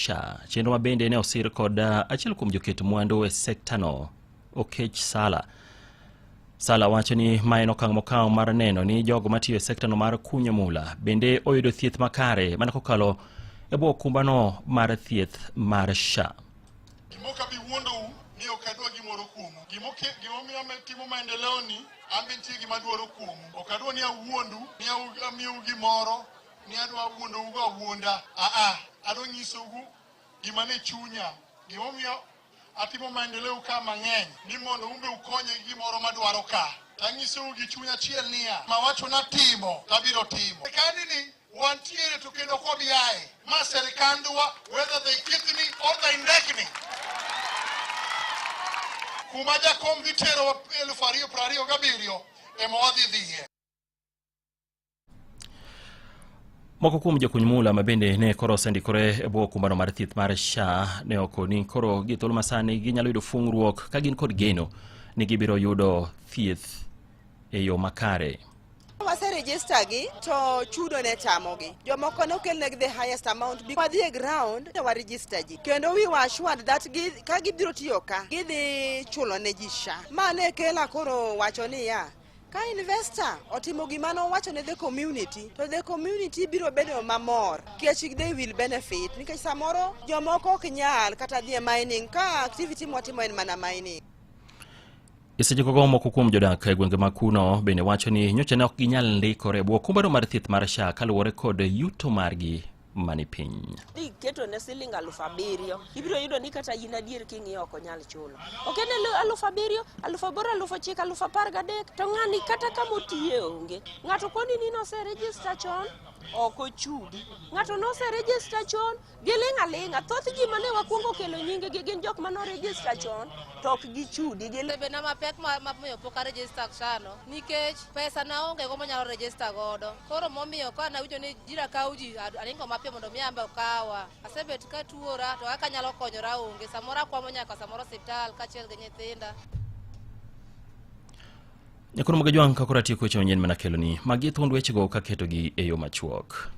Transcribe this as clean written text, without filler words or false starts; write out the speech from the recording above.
SHA, chenro ma bende ne osir kod achiel kuom joket mwandu e sektano, Okech Sala. Sala wacho ni ma en okang' mokawo mar neno ni jogo matiyo e sektano mar kunyo mula bende oyudo thieth makare mana kokalo e bwo okumbano mar thieth mar SHA. Gima ok abi wuondou ni ok adwa gimoro kuomu. Gimomiyo timo maendeleo ni an be nitie gima adwaro kuomu. Ok adwa ni awuondu ni amiyou gimoro ni adwa wuondou go awuonda. Aa, adwa nyisou gima ne chunya. Gimomiyo atimo maendeleo ka mang'eny ni mondo un be ukonye gi gimoro madwaro ka. Tanyisou gi chuny achiel niya, mawacho natimo tabiro timo. Sirkandi ni wantiere to kendo ok wabi aye. Ma sirkandwa whether they kick me or they indict me. Kuma jakom dhi terowa 2027 ema wadhi dhiye. Moko kuom jokuny mula ma bende ne koro osendikore e bwo okumbano mar thieth mar SHA ne okoni koro gi thuolo masani ginyalo yudo fung'ruok ka gin kod geno ni gibiro yudo thieth e yo makare. Wase register gi to chudo ne tamogi. Jomoko ne okelnegi the highest amount. Wadhi e ground to wa register ji. Kendo we were assured that gi, ka gibiro tiyo ka, gidhi chulo ne ji SHA. Ma ne kela koro wacho niya, ka investor otimo gima nowacho ne the community, to the community biro bedo mamor nikech they will benefit. Nikech samoro jomoko ok nyal kata dhi e mining ka activity mwatimo en mana mining. E seche gogo moko kuom jodak e gwenge ma kuno bende wacho ni nyocha ne ok ginyal ndikore e bwo okumbano mar thieth mar SHA kaluwore kod yuto margi mani piny. Dhi keto ne siling 7,000, ibiro yudo ni kata in adier king'iyo ok onyal chulo. Ok en 7,000, 8,000, 9,000, 13,000, to ng'ani kata kama otiye onge. Ng'ato koni ni nose register chon, ok ochudi. Ng'ato nose register chon, Giling' aling'a. Thoth ji mane wakwongo kelo nyinggi gin jok mane orejista chon to ok gichudi. Bena mapek ma miyo pok arejista SHA no nikech pesa naonge go manyalo rejista godo. Koro momiyo ka nawinjo ni jira kawo ji aringo mapiyo mondo mi ambe okawa. Asebet ka tuora to kaka anyalo konyora onge. Samoro akwamo nyaka samoro osiptal kaachiel gi nyithinda. Nyakono Magajwang' ka koro atieko weche manyien mana keloni. Magi thuond wechego kaketogi e yo machuok.